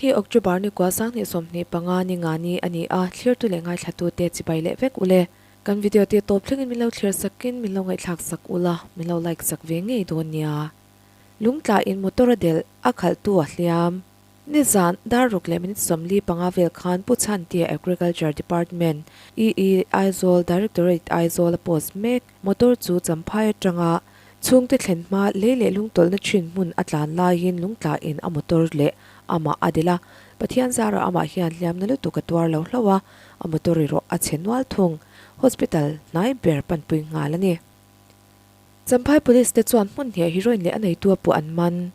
hi October ni kua 2025 ni nga ni a ni a, thlirtu leh ngaithlatute chibai leh vek ule. Kan video te tawp thlengin min lo thlir sakin min lo ngaihthlak sak ula, min lo like sak ve ngei dawn nia. Lungtla in motor a delh, a khalhtu a hliam. Nizan, dar ruk leh minute 45 vel khan Pu Chhantia Agriculture Department, EE, Aizawl Directorate Aizawl a post mek. Motor chu Champhai atanga chhungte thlen hma lei leh lungtawlhna thin hmun a tlan laiin lungtla in a motor leh amah a delh a. Pathian zarah amah hian hliamna lutuk a tuar lo hlauh a, a motor erawh a chhe nual thung. Hospital hnai ber panpui nghal a ni. Champhai Police te chuan hmun hniah heroin leh a neitu a puh an man.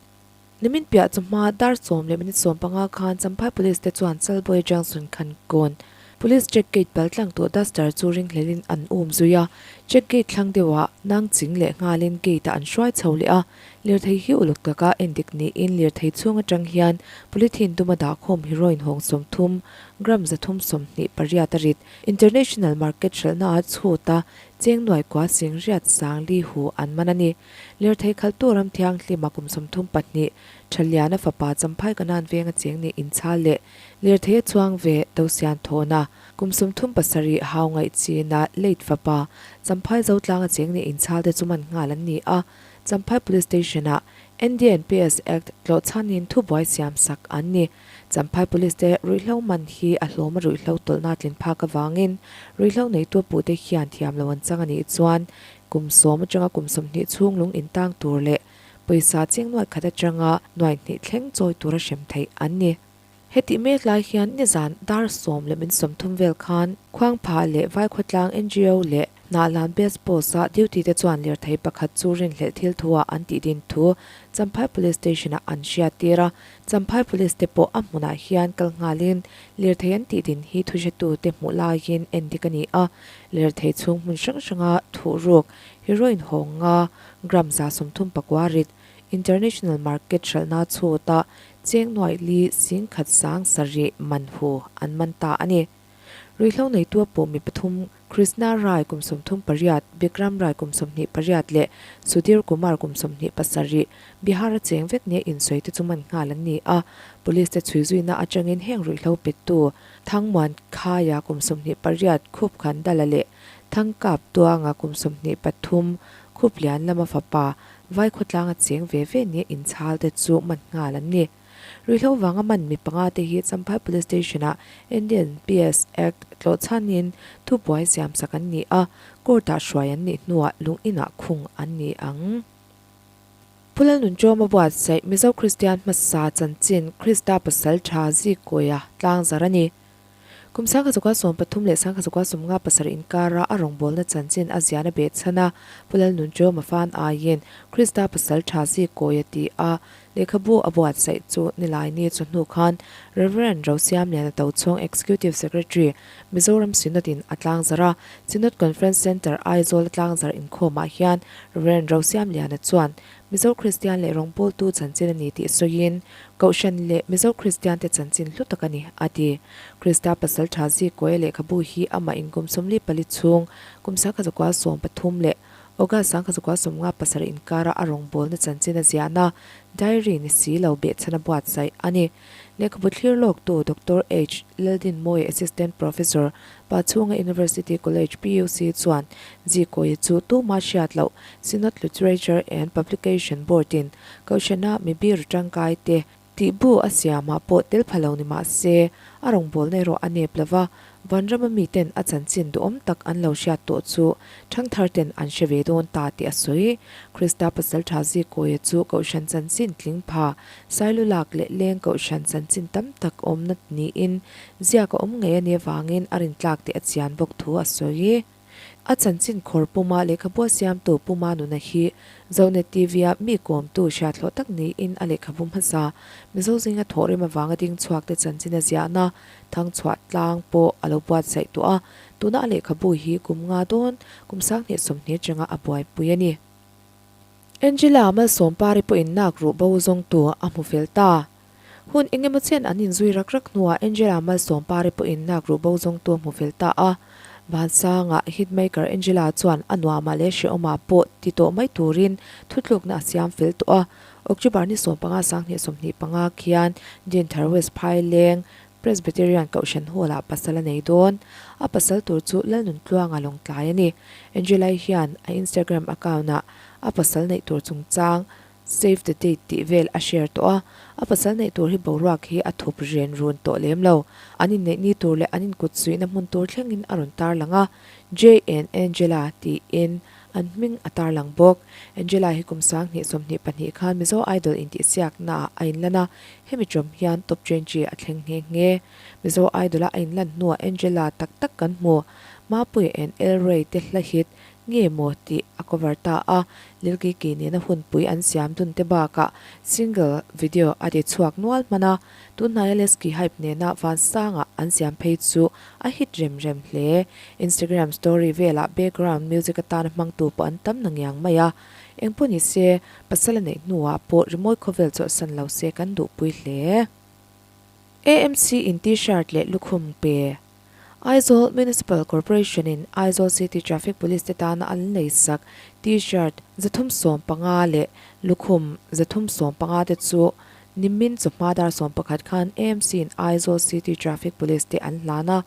Nimin piah chawhma dar sawm leh minute 15 khan Champhai Police te chuan Chalbuai Junction Khankawn Police Check Gate pal tlang tawh Duster chu ringhlelin an um zui a, Check Gate thlang deuhah nang ching leh nghalin gate-ah an hruai chho leh a, lirthei hi uluk taka endik niin lirthei chhung atang hian polythene duma dahkhawm heroin hawng 30, gram 328 a rit International Market hralhnaah chhuta cheng nuai kua sing riat sang li hu an man a ni. Lirthei khaltu ram thianghlima kum 34, Thaliana fapa Champhai Kanan venga cheng nih inchhal leh lirthei a chuang ve Dosian thawhna kum 37 hau ngaih china late fapa Champhai Zotlanga cheng nih inchhal te chu man nghal an ni a, Champhai Police Station-ah NDNPS Act tlawh chhanin thubuai siam sak an ni. Champhai Police te ruihhlo man hi a hlawm a ruihhlo tawlhna tlin phak avangin ruihhlo neitu puhte hian thiam lo an chang a nih chuan Kum sawm atanga kum 20 chhung lung intang tur leh pawisa cheng nuai khat atanga nuai hnih thleng chawi tura hrem theih an ni. Hetih mek lai hian nizan dar sawm leh min 30 vel khan Khuangpha leh Vaikhawtlang NGO leh Hnahlan Base Post-a duty te chuan lirthei pakhat chu rinhlelh thil thuah an tih din thu Champhai Police Station-ah an hriattir a. Champhai Police te pawh a hmunah hian kal nghalin lirthei an tih din hi thuhretute hmuh laiin endik a ni a. Lirthei chhung hmun hrang hranga thuhruk, heroin hawng nga, gram 139 rit, international market hralhna chhuta cheng nuaih li sing khat sang sarih man hu an man ta a ni. Ruihhlo neitu a puh mi pathum Krishna Rai kum 38, Bikram Rai kum 28 leh Sudhir Kumar kum 27, Bihar a cheng vek nia insawi te chu man nghal an ni a. Police te chhui zuina atangin heng ruihhlo pettu Thangmuan Khaia kum 28, Khup Khandala leh Thangkap Tuanga kum 23, Khup Lian lama fapa Vaikhawtlanga cheng ve ve nia inchhal te chu man nghal an ni. Ruihhlo vanga man mi panga te hi Champhai Police Station-ah Indian PS Act tlawh chhanin thubuai siam sak an ni a, court-ah hruai an nih hnuah lung inah khung an ni ang. Pu Lalnunchawma buatsaih Mizo Kristian hmasa chanchin Krista pasal tha Zikawia tlangzar a ni. Kum 1913 leh 1957 inkara a rawngbawlna chanchin a ziahna behchhan a, Pu Lalnunchawma fan aiin Krista pasal tha Zikawia ti a lehkhabu a buatsaih chu Nilaini chawhnu khan Rev. Rosiamliana Tochhawng Executive Secretary, Mizoram Synod in a tlangzar a, Synod Conference Centre Aizawl a tlangzar inkhawmah hian Rev. Rosiamliana chuan Mizo Kristian leh rawngbawltu chanchin a ni tih sawiin, Kohhran leh Mizo Kristian te chanchin hlu tak a ni, a ti. Krista pasal tha Zikawia lehkhabu hi amah in kum 44 chhung, kum 1913 leh August 1957 inkara a rawngbawlna chanchin a ziahna diary ni si lo behchhan a buatsaih a ni. Lehkhabu thlir lawktu Doctor H. Laldinmawia Assistant Professor, Pachhunga University College, PUC, chuan Zikawia chu tuma hriat loh Synod Literature and Publication Board-in Kohhrana mibir tangkai te Tih bu a siamah pawh tel pha lo ni mah se, a rawngbawlna erawh a nep lova, Vanrama miten a chanchin duhawm tak an lo hriat tawh chu thangthar ten an hre ve dawn ta tih a sawi. Krista pasal tha Zikawia chu Kohhran chanchin tling pha, Sailulak leh Leng Kohhran chanchin tam tak awmna niin ziak a awm ngei a nih avangin a rintlak tih a chian bawk thu a sawi. A chanchin khawr puma lehkhabu a siamtu Puma nuna hi Zonet TV-a mi kawmtu hriathlawh tak niin a lehkhabu hmasa Mizo zinga thawhrim avanga ding chhuakte chanchin a ziahna Thangchhuah tlang pawh a lo buatsaih tawh a, tuna a lehkhabu hi kum nga dawn kum 2020 atanga a buaipui a ni. Angela Malsawmpari pawhin nak ruh bo zawngtu a hmu fel ta. Hun engemaw chen an inzui rak rak hnuah Angela Malsawmpari pawhin nak ruh bo zawngtu a hmu fel ta a. Vansanga hitmaker Angela chuan a nuamah leh hrehawmah pawh ti tawh mai turin thutlukna a siam fel tawh a. October ni 15 2025 khian Dinthar West Phaileng Presbyterian Kohhran Hall-ah pasal a nei dawn. A pasal tur chu Lalnuntluanga Lawngtlai a ni. Angela-i hian a Instagram account-ah a pasal neih tur chungchang Save the date tih vel a share tawh a, a pasal neih tur hi boruak hi a thup ren run tawh lem lo. An inneih ni tur leh an inkut suihna hmun tur thlengin a rawn tarlang a, Jay and Angela tiin an hming a tarlang bawk. Angela hi kum 2022 khan Mizo Idol intihsiaknaah a inlan a, hemi ṭawm hian top 20 a thleng nghe nghe. Mizo Idol-a a inlan hnuah Angela tak tak kan hmu. Mapuia and El Rey te hla hit Nge maw tih a cover ta a, Lil Kiki nena hunpui an siam dun te bakah single video a ti chhuak nual hman a, tunhnaia Lesky Hype nena Vansanga an siam phei chu a hit rem rem hle. Instagram story velah background music atana hmangtu pawh an tam na ngiang mai a, engpawh ni se pasal a neih hnuah pawh rimawi khawvel chawlhsan lo se kan duhpui hle. AMC in T-shirt leh lukhum pe. Aizawl Municipal Corporation in Aizawl City Traffic Police te tana an leisak T-shirt 315 leh lukhum 315 te chu nimin chawhma dar 11 khan AMC in Aizawl City Traffic Police te an hlan a.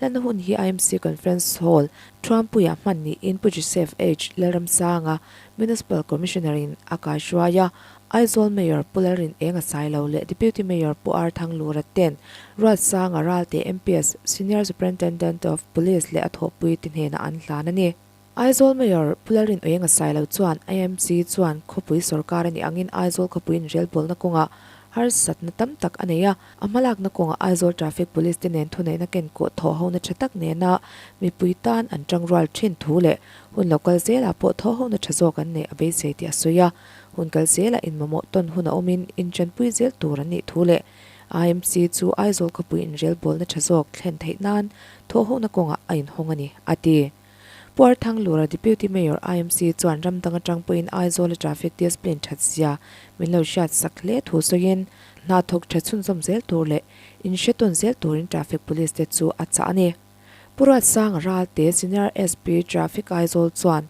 Hlanna hun hi IMC Conference Hall Thuampuiah hman niin Pu Joseph H. Lalramsanga, Municipal Commissioner in a kaihruai a. Aizawl Mayor Pu Lalrin Eng a sai lo leh Deputy Mayor Pu R Thanglura ten Ruatsanga Ralte MPS Senior Superintendent of Police leh a thawhpui te hnenah an hlan a ni. Aizawl Mayor Pu Lalrin Eng a sai lo chuan IMC chuan khawpui sawrkar a nih angin Aizawl khawpui inrelbawlna kawngah harsatna tam tak a nei a, a hmalakna kawngah Aizawl Traffic Police te nen thuneihna kenkawh thawhhona tha tak nena mipui tan an tangrual thin thu leh hun lo kal zelah pawh thawhhona tha zawk an neih a beisei tih a sawi a. Hun kal zelah inmamawh tawn hun a awmin inṭanpui zel tur an nih thu leh IMC chu Aizawl khawpui inrelbawlna ṭha zawk thlen theih nan thawhhohna kawngah a inhawng a ni, a ti. Pu Arthanglura Deputy Mayor IMC chuan ram dang aṭang pawhin Aizawla traffic discipline ṭhat zia min lo hriat sak hle thu sawiin hna thawk ṭha chhunzawm zel tur leh inhre tawn zel turin traffic police te chu a chah a ni. Pu Ruatsanga Ralte, Senior SP, Traffic Aizawl chuan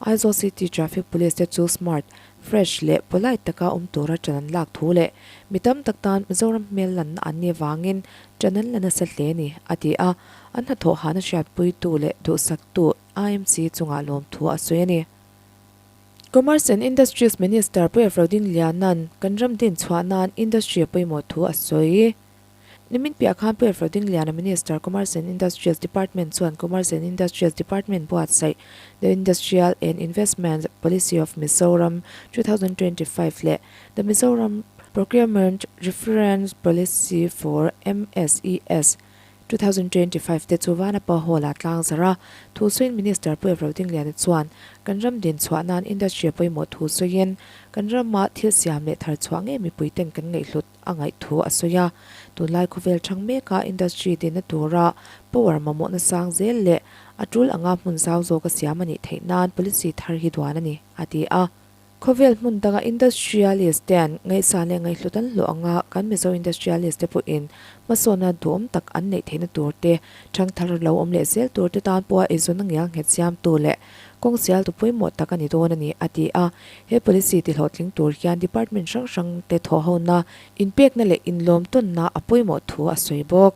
Aizawl City Traffic Police te chu smart, fresh leh polite taka awm tura ṭan an lak thu leh mi tam tak tan Mizoram hmel lanna an nih avangin ṭan an la nasa hle a ni, a ti a. An hnathawh hana hriatpuitu leh duhsaktu IMC chungah lawmthu a sawi a ni. Commerce and Industries Minister Pu Efraudin Liana'n kan ram din chhuah nan industry a pawimawh thu a sawi. Nimin piah khan Pu Efraudin Liana Minister, Commerce and Industries Department chuan Commerce and Industries Department buatsaih The Industrial and Investment Policy of Mizoram 2025 leh The Mizoram Procurement Reference Policy for MSES 2025 te chu Vanapa Hall-ah tlang zarh a. Thu sawiin Minister Pu Efraudin Liana chuan kan ram din chhuah nan industry a pawimawh thu sawiin kan rama thil siam leh thar chhuah ngei mipui ten kan ngaihhlut a ngaih thu a sawi a. Tunlai khawvel thang meka industry dinna tura power mamawhna sang zel leh a tul anga hmun zau zawka siam a nih theih nan policy thar hi duan a ni, a ti a. Khawvel hmun danga industrialist te'n ngaihsan leh ngaihhlut an hlawh anga kan Mizo industrialist te pawhin hmasawnna duhawm tak an neih theihna tur te, thangthar lo awm leh zel tur te tan pawha eizawnna ngial nghet siamtu leh Kawng sialtu pawimawh tak a ni dawn a ni, a ti a. He policy tihlawhtling tur hian department hrang hrang te thawhhona, inpekna leh inlawmtawnna a pawimawh thu a sawi bawk.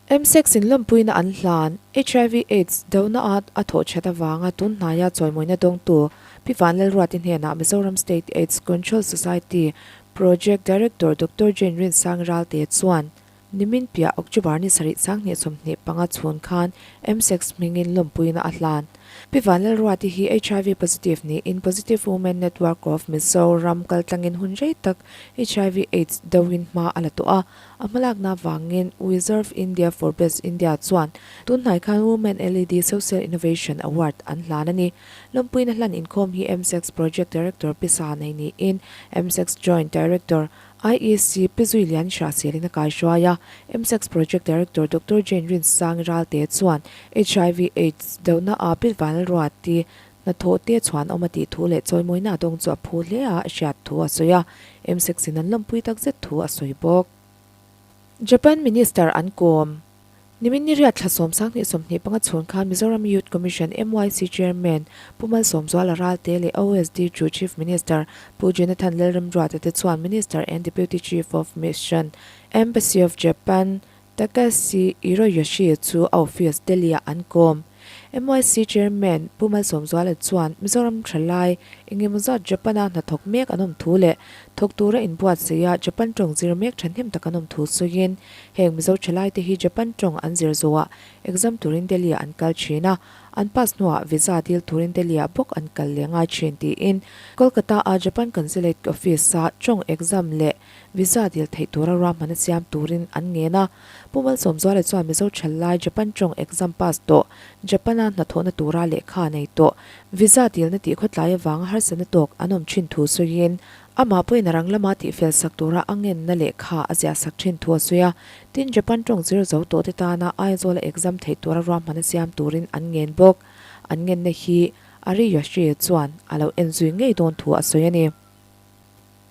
MSEX in lawmpuina an hlan, HIV Aids dona a a thawh that avanga tun hnaia chawimawina dawngtu Pi Vanlalruati hnenah Mizoram State Aids Control Society Project Director Doctor Jane Rinsang Ralte chuan Nimin piah October ni sarih 2025 chhun khan MSEX hmingin lawmpuina a hlan. Pi Vanlalruati hi HIV positive niin Positive Women Network of Mizoram kaltlangin hun rei tak HIV Aids doin hma a la tawh a. A hmalakna avangin We Serve India for Best India chuan tun hnai khan Women LED Social Innovation Award an hlan a ni. Lawmpuina hlan inkhawm hi MSEX Project Director Pi Sa nei niin MSEX Joint Director IEC Pi Zui Lian Hriahselin a kaihruai a, MSEX Project Director Doctor Jane Rinsangi Ralte chuan HIV Aids dohna a Pi Vanlalruati hnathawh te chhuan awm a tih thu leh chawimawina a dawng chu a phu hle a hriat thu a sawi a, MSEX in an lawmpui takzet thu a sawi bawk. Japan Minister an kawm. Nimin ni riat thla 20 25 chhun khan Mizoram Youth Commission, MYC, Chairman Pu Malsawmzuala Ralte leh OSD chu Chief Minister Pu Jonathan Lalremruata te chuan Minister and Deputy Chief of Mission, Embassy of Japan, Takashi Hiroyoshi chu a office Delhi-ah an kawm. MYC Chairman Pu Malsawmzuala chuan Mizoram thalai engemaw zat Japan-a hnathawk mek an awm thu leh thawk tura inbuatsaih a Japan tawng zir mek thahnem tak an awm thu sawiin heng Mizo thalaite hi Japan tawng an zir zawhah exam turin Delhi-ah an kal thin a, an pass hnuah visa dil turin Delhi-ah bawk an kal leh ngai thin tiin Kolkata-a Japan Consulate Office-a tawng exam leh Visa dil theih tura ruahman a siam turin an ngen a. Pu Malsawmzuala chuan Mizo thalai Japan tawng exam pass tawh, Japan-a hnathawhna tura lehkha nei tawh, visa dilna tih khawtlai avanga harsatna tawk an awm thin thu sawiin, amah pawhin a rang lama tihfel sak tura a ngenna lehkha a ziah sak thin thu a sawi a. Tin, Japan tawng zir zo tawhte tana Aizawla exam theih tura ruahman a siam turin an ngen bawk. An ngenna hi Ariyoshi chuan a lo enzui ngei dawn thu a sawi a ni.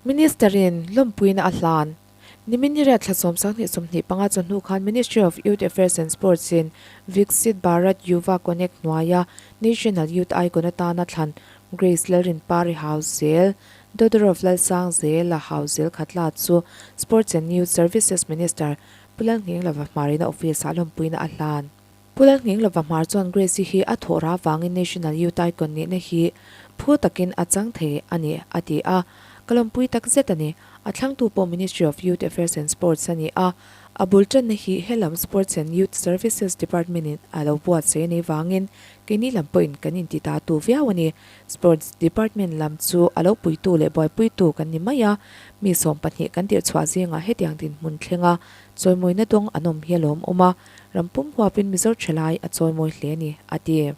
Minister-in lawmpuina a hlan. Nimin ni riat thla 10 25 chawhnu khan Ministry of Youth Affairs and Sports-in Viksit Bharat Yuva Connect hnuaia National Youth Icon atana thlan Grace Lalrinpari Hauzel, Daughter of Lalsangzela Hauzel Khatla chu Sports and Youth Services Minister Pu Lalnghenglova Hmarina office-ah lawmpuina a hlan. Pu Lalnghenglova Hmar chuan Grace-i hi a thawh rah avangin National Youth Icon nihna hi phu takin a chang thei a ni, a ti a. Ka lawmpui tak zet a ni. A thlangtu pawh Ministry of Youth Affairs and Sports a ni a. A bul tanna hi helam Sports and Youth Services Department-in a lo buatsaih a nih vangin keini lam pawhin kan inti ta tu viau a ni. Sports Department lam chu a lo puitu leh buaipuitu kan ni mai a. Mi 12 kan tirhchhuah zingah hetiang dinhmun thlenga chawimawina dawng an awm hi a lawmawm a. Ram pum huapin Mizo thalai a chawimawi hle a ni, a ti.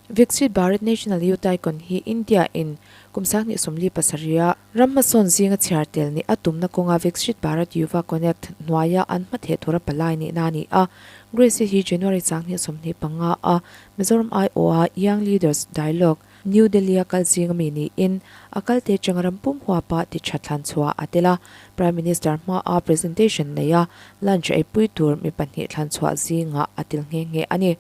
Viksit Bharat National Youth Icon hi India in kum 2047 a ram hmasawn zinga chhiar tel nih a tumna kawnga Viksit Bharat Yuva Connect hnuaia an hmatheh tura palai nihna a ni a. Grace hi January 2025 a Mizoram aiawha Young Leaders Dialogue, New Delhi-a kal zing ami niin a kalte atanga ram pum huapa ti tha thlan chhuah a tel a. Prime Minister hmaa presentation nei a, lunch eipui tur mi pahnih thlan chhuah zingah a tel nghe nghe a ni.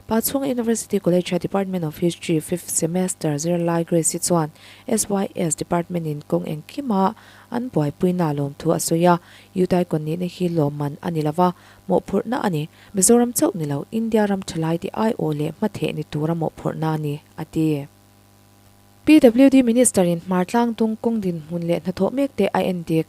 Pachhunga University College-a Department of History fifth semester zirlai Grace-i chuan SYS Department-in kawng engkima an buaipuina lawmthu a sawi a, Youth Icon nihna hi lawmman a ni lova, mawhphurhna a ni. Mizoram chauh ni lo, India ram thalai te aiawh leh hmatheh ni tura mawhphurhna a ni, a ti. PWD Minister-in Hmartlang tung kawng dinhmun leh hnathawh mek te a en dik.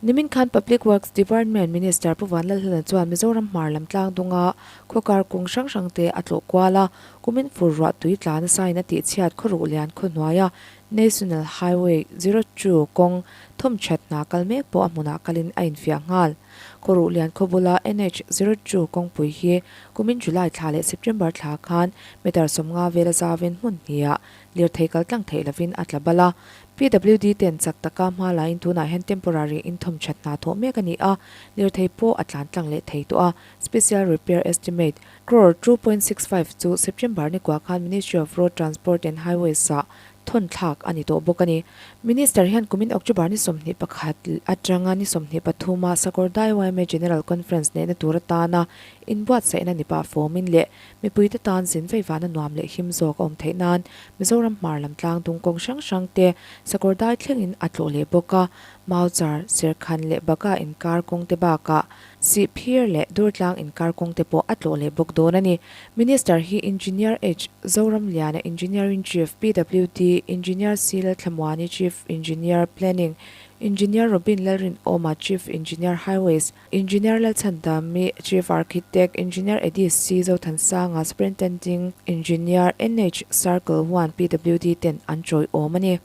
Nimin khan Public Works Department Minister Pu Vanlalhlana chuan Mizoram hmar lam tlang dunga khawkar kawng hrang hrang te a tlawh kual a, kumin fur ruah tui tla nasain a tihchhiat khawruh lian khaw hnuaia National Highway 02 kawng thawmthat hna kal mek pawh a hmunah kalin a infiah nghal. Khawruh lian khaw bula NH 02 kawngpui hi kumin July thla leh September thla khan meter 50 vela zauvin hmun hniah lirthei kal tlang theih lovin a tla bal a. PWD ten chak taka hma laiin tunah hian temporary in thawmthat hna thawh mek a ni a, lirthei pawh a tlan tlang leh thei tawh a. Special Repair Estimate, Crore 2.65 chu September ni kua khan Ministry of Road Transport and Highways-ah thawn thlak a ni tawh bawk a ni. Minister hian kumin October ni 21 atanga ni 23 a Sakawrdai yma General Conference neihna tur atana inbuatsaihna ni pah fawmin leh mipuite tan zin veivana nuam leh him zawk a awm theih nan Mizoram hmar lam tlang dung kawng hrang hrang te Sakawrdai thlengin a tlawh leh bawk a, Mauchar, Serkhan leh Baga inkar kawng te bakah Sihphir leh Durtlang inkar kawng te pawh a tlawh leh bawk dawn a ni. Minister hi Engineer H. Zoramliana, Engineer-in-Chief, PWD, Engineer C. Lalthlamuani, Chief Engineer, Planning, Engineer Robin Lalrinawma, Chief Engineer, Highways, Engineer Lalchhandami, Chief Architect, Engineer Eddie C. Zothansanga, Superintending Engineer, NH Circle 1, PWD ten an chawiawm a ni.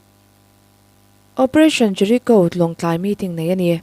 Operation Jericho Lawngtlai meeting nei a ni.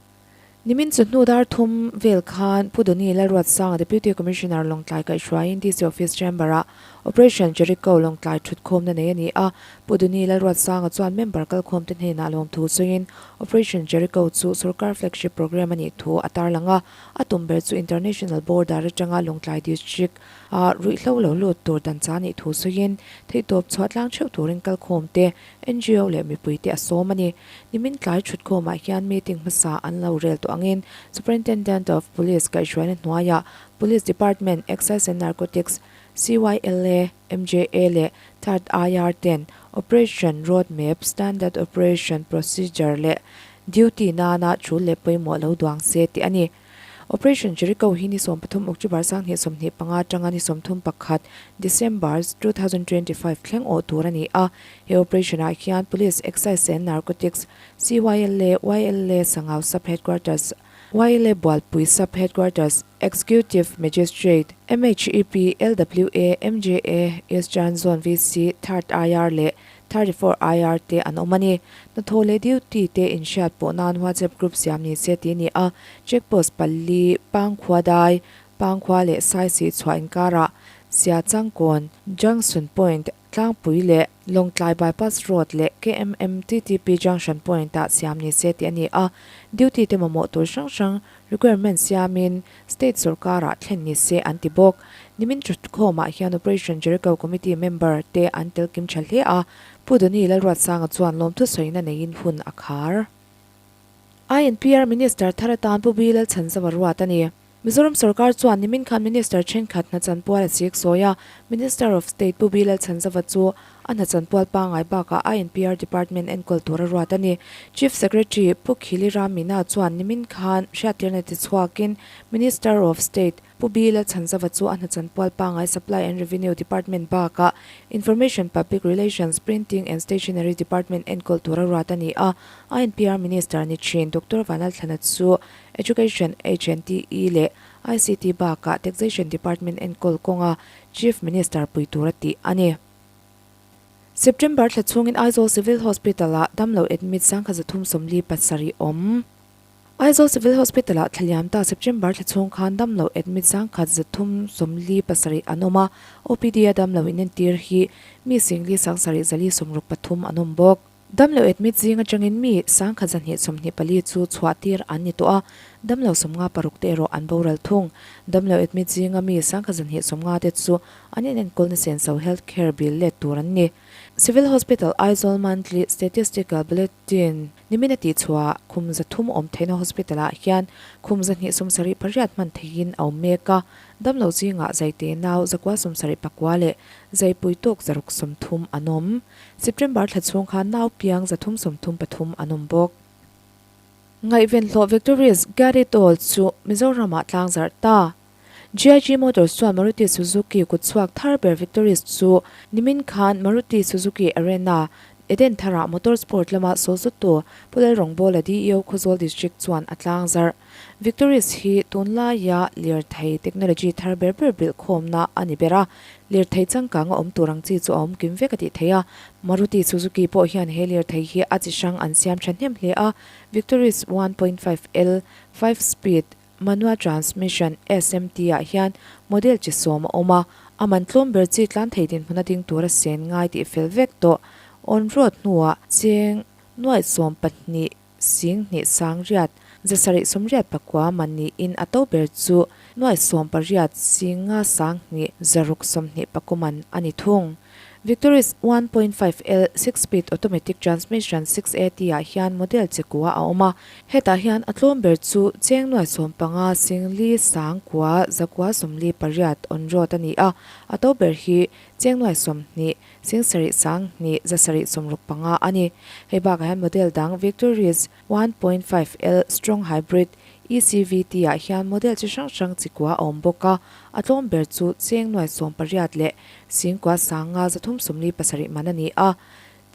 Nimin chu hnu dar thum vel khan Pu Doni Lalruatsanga Deputy Commissioner Lawngtlai kaihhruaiin DC Office Chamber-ah Operation Jericho Lawngtlai thutkhawmna nei a ni a. Pu Doni Lalruatsanga chuan member kalkhawmte hnenah lawmthu sawiin Operation Jericho chu sorkar flagship programme a nih thu a tarlang a. A tum ber chu International Border atanga Lawngtlai District a ruihhlo lo lut tur dan cha nih thu sawiin theihtawp chhuah tlang theuh turin kalkhawmte NGO leh mipuite a sawm a ni. Nimin tlai thutkhawmah hian meeting hmasa an lo rel tawh angin Superintendent of Police kaihhruaina hnuaiah Police Department, Excise and Narcotics, CYLA, MJA leh Third IR ten Operation Road Map, Standard Operation Procedure leh Duty nana thu leh pawimawh lo duang se tih a ni. Operation Jericho hi ni 13 October 2025 atanga ni 31 December 2025 thleng awh tur a ni a. He operation ah hian Police, Excise and Narcotics, CYLA, YLA, Sangau Sub Headquarters, YLA Bualpui Sub Headquarters, Executive Magistrate, MHEP, LWA, MJA, Eastern Zone VC, Third IR leh 34 IR te an awm a ni. Hnathawh leh duty te inhriat pawh nan WhatsApp group siam ni se tih a ni a, check post pali, Pangkhua dai, Pangkhua leh Saisih chhuah inkarah Siachangkawn, Junction Point, Tlangpui leh Lawngtlai Bypass Road leh KMMTTP Junction Point-ah siam ni se tih a ni a, duty te mamawh tur hrang hrang requirement siamin State sorkarah thlen ni se an ti bawk. Nimin Thutkhawmah hian Operation Jericho Committee member te an tel kim tha hle a, Pu Doni Lalruatsanga chuan lawmthu sawina neiin hun a khar. INPR Minister thar atan Pu Bi Lalchhanzova ruat a ni. Mizoram sorkar chuan nimin khan Minister thenkhat hna chanpual a chik sawi a, Minister of State Pu Bilal Chhanzova chu a hna chanpual pangngai bakah INPR Department enkawl tur a ruat a ni. Chief Secretary Pu Khili Ram Meena chuan nimin khan hriattirna tichhuakin Minister of State Pu Bilal Chhanzova chu a hna chanpual pangngai Supply and Revenue Department bakah Information Public Relations, Printing and Stationery Department enkawl tur a ruat a ni a, INPR Minister ni thin Doctor Vanlalthlana chu Education, HNTE leh ICT bakah Taxation Department enkawl kawnga Chief Minister pui tura tih a ni. September thla chhungin Aizawl Civil Hospital-ah damlo admit 337 awm. Aizawl Civil Hospital-ah thla liam ta September thla chhung khan damlo admit 137 an awm a, OPD-a damlo inentir hi mi singli 7463 an awm bawk. Damlo admit zing atangin mi 1224 chu chhuah tir an ni tawh a, damlo 56 te erawh an boral thung. Damlo admit zinga mi 1250 te chu an inenkawlna senso health care bill let tur an ni. Civil Hospital Aizawl Monthly Statistical Bulletin nimin a tihchhuah khum 300 awm theihna hospital ah hian khum 278 hman theihin a awm mek a, damlo zingah zaite nau 979 leh zaipui tawk 630 an awm. September thla chhung khan nau piang 333 an awm bawk. Ngaihven hlawh Victorious Gary Toll chu Mizoramah tlang zarh ta. GIG Motors chuan Maruti Suzuki kutchhuak thar ber Victoris chu nimin khan Maruti Suzuki Arena, Eden tharah motor sport lama sawlzuttu Pu Lalrawngbawla DEO Khawzawl District chuan a tlang zarh. Victoris hi tunlaia lirthei technology thar ber ber bilhkhawmna a ni ber a, lirthei changkang a awm tur ang chi chu a awm kim vek a tih theih a. Maruti Suzuki pawh hian he lirthei hi a chi hrang an siam thahnem hle a, Victoris 1.5 L, 5 speed, manual transmission, SMT ah hian model chi sawm a awm a, a man tlawm ber chi tlan thei dinhmun a ding tura sen ngai tih fel vek tawh. On-road hnuah cheng nuaih sawm pahnih Sing hnih sang riat, zasarih sawmriat pakua man niin a to ber chu nuai sawm pariat sing nga sang hnih zaruk sawmhnih pakua man a ni thung. Victoris 1.5 L six speed automatic transmission 6AT ah hian model chi kua a awm a, hetah hian a tlawm ber chu cheng nuai sawm panga sing li sang kua zakua sawmli pariat on road a ni a, a to ber hi cheng nuai sawmhnih Sing sarih sang hnih zasarih sawmruk panga a ni. Hei bakah hian model dang Victoris 1.5 L Strong Hybrid ECVT ah hian model chi hrang hrang chi kua a awm bawk a, a tlawm ber chu cheng nuai sawm pariat leh sing kua sang nga zathum sawmli pasarih man a ni a,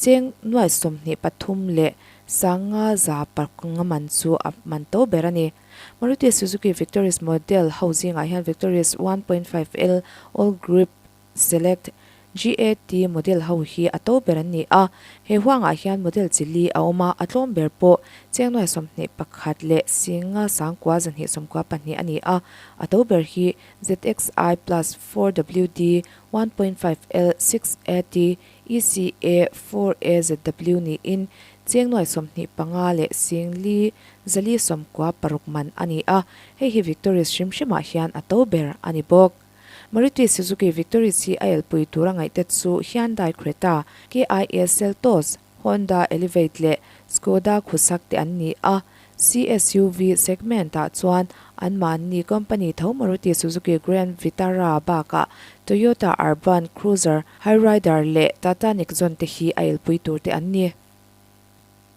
cheng nuai sawmhnih pathum leh sang nga za panga man chu a man to ber a ni. Maruti Suzuki Victoris model ho zingah hian Victoris 1.5 L All Grip Select, GAT model ho hi a to ber an ni a, he huangah hian model chi li a awm a, a tlawm ber pawh cheng nuai 21 leh singa sangkua 294 a ni a, a to ber hi ZXI plus 4WD 1.5 L 6AT ECA 4AZW niin cheng nuai 25 leh sing li zali sawmkua paruk man a ni a, hei hi Victoris hrim hrimah hian a to ber a ni bawk. Maruti Suzuki Victoris hi a elpui tur a ngaihte chu Hyundai Creta, KIA Seltos, Honda Elevate leh Skoda Kushaq te an ni a. C-SUV segment-ah chuan anmahni company tho Maruti Suzuki Grand Vitara bakah Toyota Urban Cruiser Hyryder leh Tata Nexon te hi a elpui tur te an ni.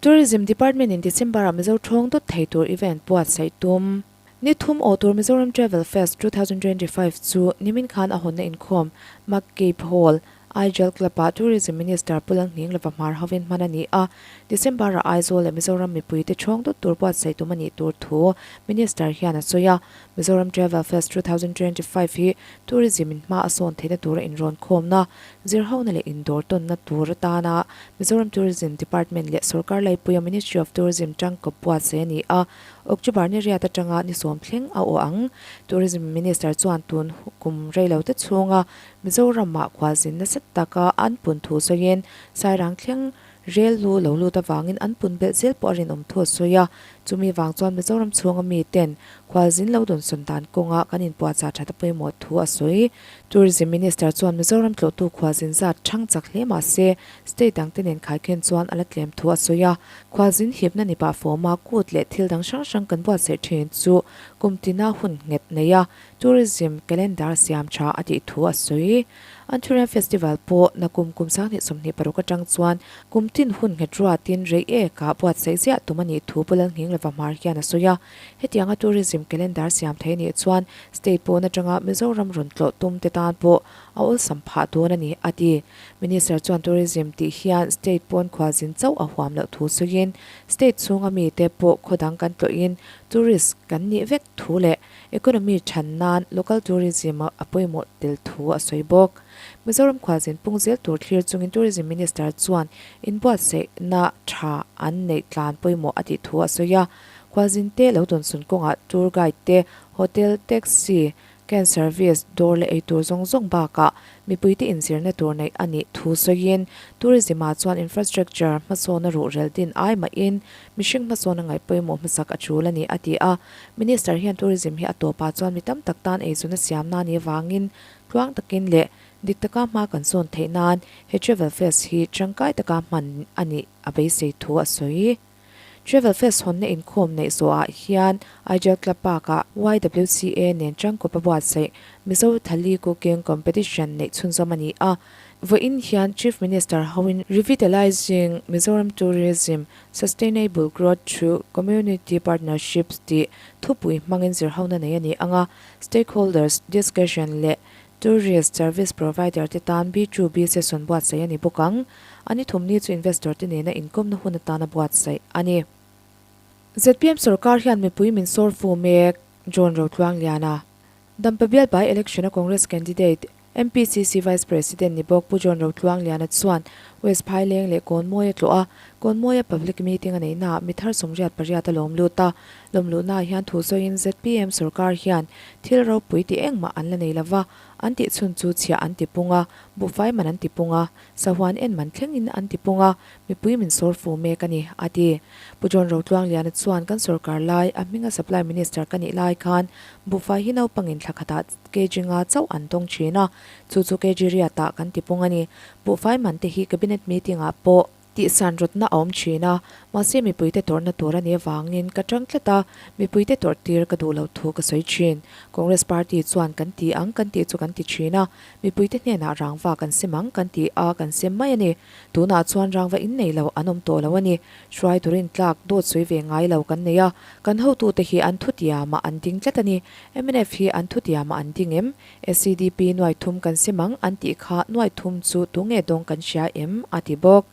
Tourism Department-in December-ah Mizo thawng dawt thei tur event buatsaih tum. Ni thum aw tur Mizoram Travel Fest 2025 chu nimin khan a hawnna inkhawm McCabe Hall, Aijal Club-ah Tourism Minister Pu Lalhning Lova hmar hovin hman a ni a, December-ah Aizawl leh Mizoram mipuite chhawng dawt tur buatsaih tum a nih tur thu Minister hian a sawi a. Mizoram Travel Fest 2025 hi Tourism in hma a sawn theihna tura inrawn khawmna, zirhona leh indawr tawnna tur atana Mizoram Tourism Department leh Sorkar Laipuia Ministry of Tourism tangkawp buatsaih a ni a. October ni riat atanga ni sawm thleng a aw ang. Tourism Minister chuan tun kum reilote chhunga Mizoramah khualzin nasa taka an pun thu sawiin Sairang thleng rel lu lo lut avangin an pun belh zel pawh a rinawm thu a sawi a. Chumi vang chuan Mizoram chhunga miten khualzin lo dawnsawn dan kawnga kan inpuahchah that a pawimawh thu a sawi. Tourism Minister chuan Mizoram tlawhtu khualzin zat thang chak hle mah se state dangte nen khaikhen chuan a la tlem thu a sawi a. Khualzin hipna ni pah fawma kut leh thil dang hrang hrang kan buatsaih thin chu kum tina hun nghet nei a. Tourism calendar siam tha a tih thu a sawi. Anthurium Festival pawh nakum kum 2026 atang chuan kum tin hun nghet ruatin rei ekah buatsaih ziah tum a nih thu Pu Lalnghing Lova Hmar hian a sawi a. Hetianga tourism calendar siam thei nih chuan state pawn atanga Mizoram rawn tlawh tum te tan pawh a awlsam phah dawn a ni, a ti. Minister chuan tourism tih hian state pawn khualzin chauh a huam loh thu sawiin state chhunga mite pawh khaw dang kan tlawhin tourist kan nih vek thu leh Economy than nan local tourism a pawimawh tel thu a sawi bawk. Mizoram khualzin pung zel tur thlir chungin Tourism Minister chuan inbuatsaihna tha an neih tlan pawimawh a tih thu a sawi a. Khualzin te lo dawnsawn kawngah tour guide te, hotel, taxi, can service, dawr leh eitur zawng zawng bakah mipuite inzirna tur neih a nih thu sawiin tourism ah chuan infrastructure hmasawna ruhrel din ai mahin mihring hmasawna ngaih pawimawh hmasak a tul a ni a ti a. Minister hian tourism hi a tawpah chuan mi tam tak tan eizawn a siam na nih avangin tluang takin leh dik taka hma kan sawn theih nan he travel fest hi tangkai taka hman a nih a beisei thu a sawi. Travel fest hawnna inkhawm neih zawhah hian Aijal Club Park-ah YWCA nen tangkawp a buatsaih Mizo Thali Cooking Competition neih chhunzawm a ni a. Vawiin hian Chief Minister hoin Revitalising Mizoram Tourism Sustainable Growth Through Community Partnerships tih thupui hmangin zirhona nei a ni ang a, stakeholders discussion leh tourist service provider te tan B2B session buatsaih a ni bawk ang. A ni thumni chu investor te nena inkawmna hun atana buatsaih a ni. Zpm sorkar hian mipui min sawr fu mek, John Rotluangliana. Dampa bial by election a Congress candidate, MPCC Vice President ni bawk Pu John Rotluangliana chuan West Phaileng leh Kawnmawi a tlawh a, Kawnmawia public meeting a neihnaah mi thar 88 a lawm lut a. Lawmluhnaah hian thu sawiin zpm sorkar hian thil ropui tih engmah an la nei lova, an tih chhun chu chhiah an ti pung a, buhfai man an ti pung a, sahuan en man thlengin an ti pung a, mipui min sawr fu mek a ni, a ti. Pu John Rotluangliana chuan kan sorkar lai, a hminga Supply Minister ka nih lai khan buhfai hi naupangin thla khatah kg nga chauh an tawng thin a, chu chu kg riatah kan ti pung a ni. Buhfai man te hi Cabinet meeting ah pawh tihsan rawtna a awm thin a, mahse mipuite tawrhna tur a nih avangin ka tang tlat a, mipuite tawrh tir ka duh loh thu ka sawi thin. Congress party chuan kan ti ang kan tih chu kan ti thin a, mipuite hnenah rangva kan sem ang kan ti a, kan sem mai a ni. Tunah chuan rangva in nei lo an awm tawh lo a ni. Hruai turin tlak dawt sawi ve ngai lo kan nei a, kan hotute hi an thutiamah an ding tlat a ni. Mnf hi an thutiamah an ding em? SEDP nuai thum kan sem ang an tih kha nuai thum chu tunge dawng kan hria em? a ti bawk.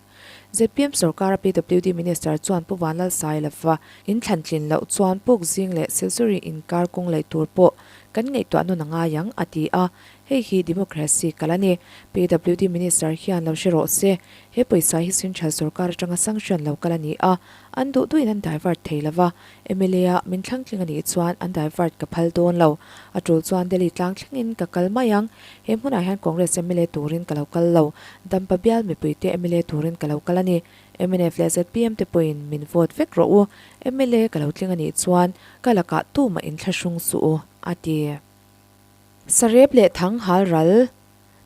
Zpm sorkara PWD Minister chuan Pu Vanlalsailova in thlan tlin loh chuan Puk Zing leh Silchuri inkar kawng laih tur pawh kan ngaihtuah nawn a ngai ang a ti a, Hei hi democracy kal a ni. PWD Minister hian lo hre rawh se. He pawisa hi Central sorkar atanga sanction lo kal a ni a, an duh duhin an divert thei lo va. Mla a min thlangtling a nih chuan an divert ka phal dawn lo. A tul chuan Delhi tlang thlengin ka kal mai ang. He hmunah hian Congress mla turin ka lo kal lo. Dampa bial mipuite mla turin ka lo kal a ni. Mnf leh zpm te pawhin min vote vek rawh u. Mla ka lo tling a nih chuan ka lakah tumah inthlahrung suh u, a ti. Sarep leh Thang hal ral.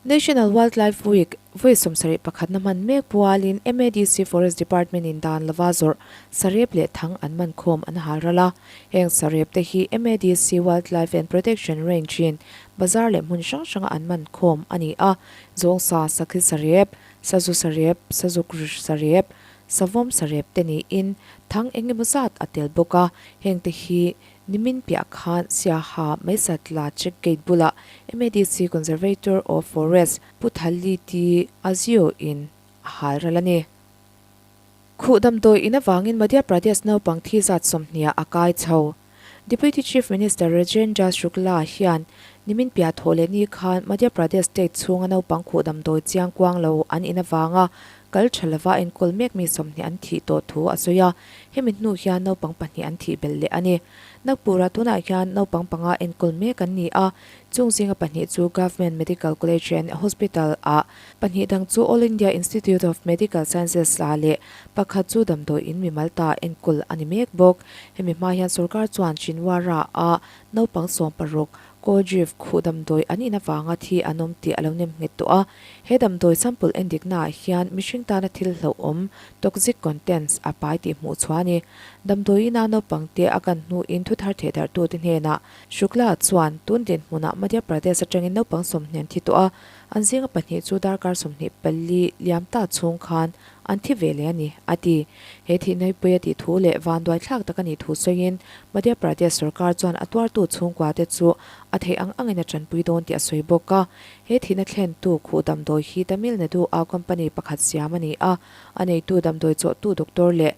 National Wildlife Week vawi 71 na hman mek pualin MADC Forest Department in dan lova zawrh sarep leh thang an man khawm an hal ral a. Heng sarep te hi MADC Wildlife and Protection Range in bazar leh hmun hrang hranga an man khawm a ni a. Zawngsa, sakhi sarep, sazu sarep, sazuk sarep, savawm sarep te niin thang eng emaw zat a tel bawk a. Heng te hi Nimin piah khan Siaha Meisatla Check Gate bulah MADC Conservator of Forest Pu Thaliti Azio in a hal ral a ni. Khuh damdawi in avangin Madhya Pradesh naupang thi zat 20 ah a kai chho. Deputy Chief Minister Rajendra Shukla hian nimin piah thawh leh ni khan Madhya Pradesh state chhunga naupang khuh damdawi chiang kuang lo an in avanga kal tha lova enkawl mek mi 20 an thih tawh thu a sawi a. Hemi hnu hian naupang pahnih an thih belh leh a ni. Nagpur-ah tunah hian naupang panga enkawl mek an ni a, chung zinga pahnih chu Government Medical College and Hospital-ah, pahnih dang chu All India Institute of Medical Sciences-ah leh pakhat chu damdawi in mimal ta enkawl a ni mek bawk. Hemi hma hian sorkar chuan Chinwara-ah naupang 16 Coldrif khuh damdawi an in avanga thi an awm tih a lo nem nghet tawh a. He damdawi sample endiknaah hian mihring tana thil hlauhawm, toxic contents, a pai tih hmuh chhuah a ni. Damdawi ina naupangte a kan hnuin thuthar thehdarhtute hnenah Shukla chuan tun dinhmunah Madhya Pradesh atangin naupang 20 an thi tawh a, an zinga pahnih chu darkar 24 liam ta chhung khan an thi ve leh a ni, a ti. He thihnaipui a tih thu leh vanduai thlak tak a nih thu sawiin Madhya Pradesh sorkar chuan a tuartu chhungkuate chu a theih ang angin a tanpui dawn tih a sawi bawk a. He thihna thlentu khuh damdawi hi Tamil Nadu-a company pakhat siam a ni a, a neitu damdawi chawhtu doctor leh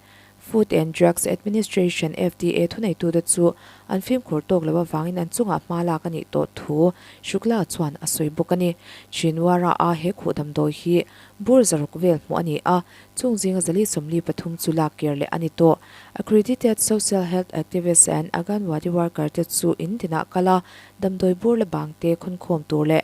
Food and Drugs Administration, FDA, thuneitute chu an fimkhur tawk loh avangin an chungah hma lak a nih tawh thu Shukla chuan a sawi bawk a ni. Chinwara-a he khuh damdawi hi bur zaruk vel hmuh a ni a, chung zinga 143 chu lak kir leh a ni tawh. Accredited Social Health Activists and Anganwadi Worker te chu in tinah kal a, damdawi bur la bangte khawnkhawm tur leh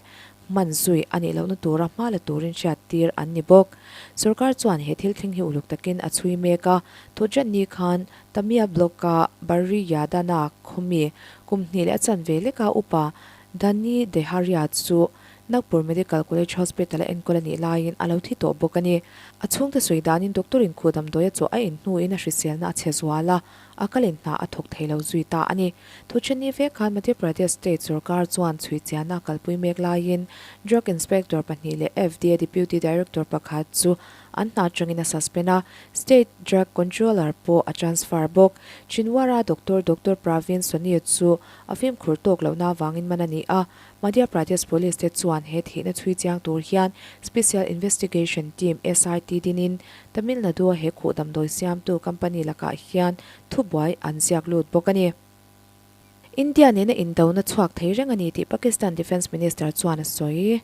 hman zui a nih lohna tura hma la turin hriattir an ni bawk. Sorkar chuan he thil thleng hi uluk takin a chhui mek a, Thawhṭanni khan Tamia Block-a Barri Yadana khawmi kum hnih leh a chanve leka upa Dhani Deharia chu Nagpur Medical College Hospital-a enkawl a nih laiin a lo thi tawh bawk a ni. A chhungte sawi danin doctor-in khuh damdawi a chawh a in hnuin a hriselna a chhe zual a, a kalin hna a thawk thei lo zui ta a ni. Thuchhani vek khan Madhya Pradesh State sorkar chuan chhui chiahna a kalpui mek laiin Drug Inspector pahnih leh FDA Deputy Director pakhat chu an hna atangin a suspend a, State Drug Controller pawh a transfer bawk. Chhindwara Doctor Doctor Praveen Soni chu a fimkhur tawk lohna avangin man a ni a, Madhya Pradesh Police te chuan he thihna chhui chiang tur hian Special Investigation Team, SIT, dinin Tamil Nadu-a he khuh damdawi siamtu company lakah hian thubuai an ziak lut bawk a ni. India nena indona chhuak thei reng a ni tih Pakistan Defence Minister chuan a sawi.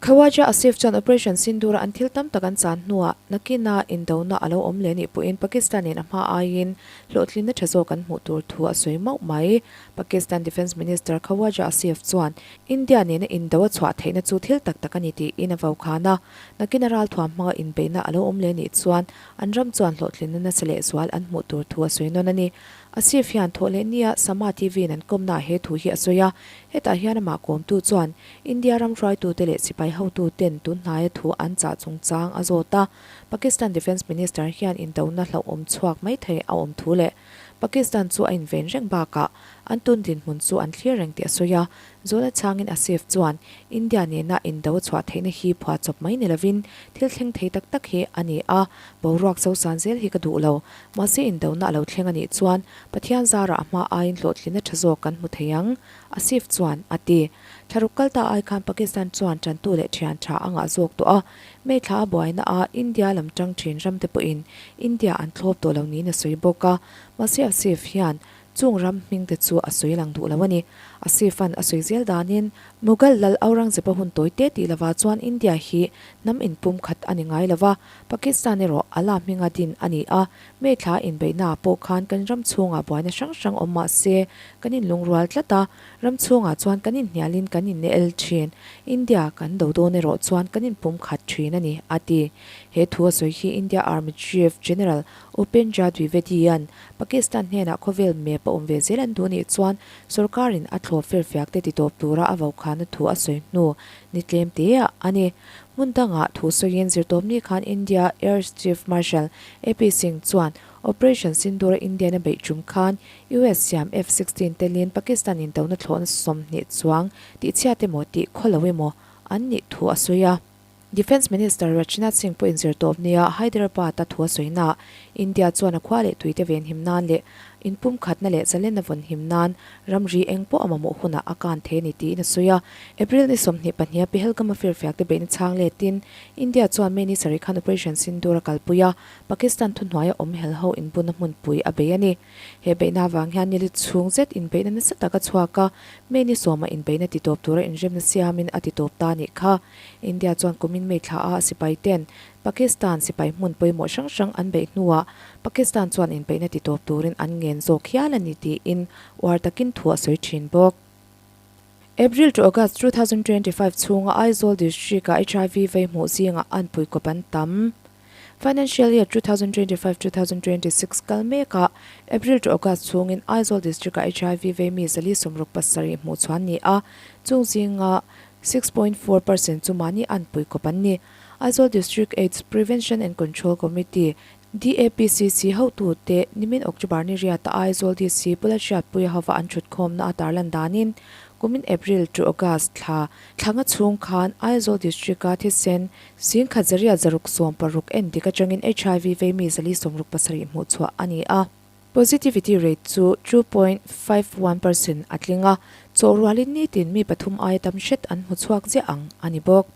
Khawaja Asif chuan Operation Sindoor-a an thil tam tak an chan hnuah nakina indona a lo awm leh nih pawhin Pakistan-in a hma aiin hlawhtlinna tha zawk an hmuh tur thu a sawi mauh mai. Pakistan Defence Minister Khawaja Asif chuan India nena indo a chhuah theihna chu thil tak tak a ni tiin a vokhan a, nakina ralthuam hmanga inbeihna a lo awm leh nih chuan an ram chuan hlawhtlinna nasa lehzual an hmuh tur thu a sawi nawn a ni. Asif hian thawh leh nia Sama TV-in an kawmnaah he thu hi a sawi a, hetah hian amah kawmtu chuan India ram hruaitute leh sipai hotuten tun hnaia thu an chah chungchang a zawt a, Pakistan Defence Minister hian indona hlauhawm chhuak mai thei a awm thu leh Pakistan chu a inven reng bakah an tun dinhmun chu an thlir reng tih a sawi a. Zawhna chhangin Asif chuan India nena indo a chhuah theihna hi phuahchawp mai ni lovin thil thleng thei tak tak hi a ni a, boruak zosan zel hi ka duh lo. Mahse indona a lo thleng a nih chuan Pathian zarah a hma aiin hlawhtlinna tha zawk kan hmu thei ang, Asif chuan a ti. Thlaruk kal ta ai khan Pakistan chuan tantu leh thian tha a ngah zawk tawh a, May thla a buaina a India lam tang thin ram te pawhin India an thlawp tawh lo niin a sawi bawk a, mahse Asif hian chung ram hming te chu a sawi lang duh lo a ni. Asif an a sawi zel danin Mughal lal Aurangzeb a hun tawi te tih lovah chuan India hi hnam inpum khat a ni ngai lo va, Pakistan erawh Allah hminga din a ni a, May thla inbeihnaah pawh khan kan ram chhungah buaina hrang hrang awm mah se kan inlungrual tlat a, Ram chhungah chuan kan inhnialin kan inel thin. India kan do dawn erawh chuan kan inpum khat thin a ni, a ti. He thu a sawi hi India Army Chief General Upendra Dwivedi-a'n Pakistan hnenah khawvel map khapa awm ve zel an duh nih chuan sorkarin a thlawp firfiak te titawp tura a vaukhana thu a sawi hnu ni tlem te ah a ni. Hmun dangah thu sawiin zirtawpni khan India Air Chief Marshal AP Singh chuan Operation Sindoor-a Indian a beih tum khan US siam F-16 telin Pakistan intona thlawhna 20 chuang tihchhiat emaw tih khaw lo emaw an nih thu a sawi a. Defence Minister Rajnath Singh pawhin zirtawp nia Hyderabad-a thu a sawi naah India chuan a khua leh tuite venhim nan leh inpumkhatna leh zalenna vawnhim nan ramri eng pawh a mamawh hunah a kan thei a ni tiin a sawi a. April ni 22 a Pahalgam-a firfiakte beihna chhang letin India chuan May ni sarih khan Operation Sindoor a kalpui a, Pakistan thuhnuaia awm hel ho inbunna hmunpui a bei a ni. He beihna avang hian nili chhung zet inbeihna nasa tak a chhuak a, May ni sawma inbeihna titawp tura inremna siamin a titawp ta a nih kha. India chuan kumin May thla a sipai ten Pakistan sipai hmun pawimawh hrang hrang an beih hnuah Pakistan chuan inbeihna titawp turin an ngen zawk hial a ni tiin uar takin thu a sawi thin bawk. April to August 2025 chhunga Aizawl District-a HIV vei hmuh zingah anpui kawp an tam. Financial Year 2025 2026 kal mekah April to August chhungin Aizawl District-ah HIV vei mi 467 hmuh chhuan ni a, chung zinga 6.4 percent chu mahni anpui kawp an ni. Aizawl District Aids Prevention and Control Committee, DAPCC, hotute nimin October ni riata Aizawl DC Pula Hriatpuia hova an thutkhawmna a tarlan danin kumin April to August thla thlanga chhung khan Aizawl District-a thisen Singkhat zariat zaruk 16 en dik atangin HIV vei mi 467 hmuh chhuah a ni a. Positivity rate chu 2.51% a tling a, chawh rualin nitin mi pathum aia tam hret an hmu chhuak ziah ang a ni bawk.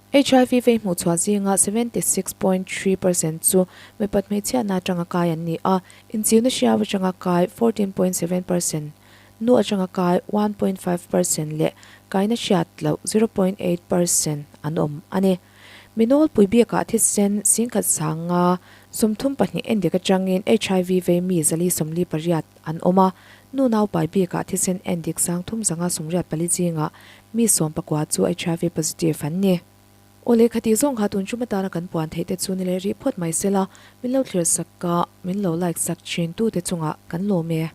HIV vei hmuh chhuah zinga 76.3% chu mipat hmeichhiatna atanga kai an ni a, inchiuna hriau atanga kai 14.7%, nu atanga kai 1.5% leh kaina hriat loh 0.8% an awm a ni. Mi nawlpui biakah thisen singkhat sanga 32 endik atangin HIV vei mi 448 an awm a, nu naupai bikah thisen endik 384 zingah mi 19 chu HIV positive an ni. Aw lehkha tih zawng kha tun tum atana kan puan theih te chu ni leh rih phawt mai sela, min lo thlir sak a, min lo like sak thin tute chungah kan lawm e.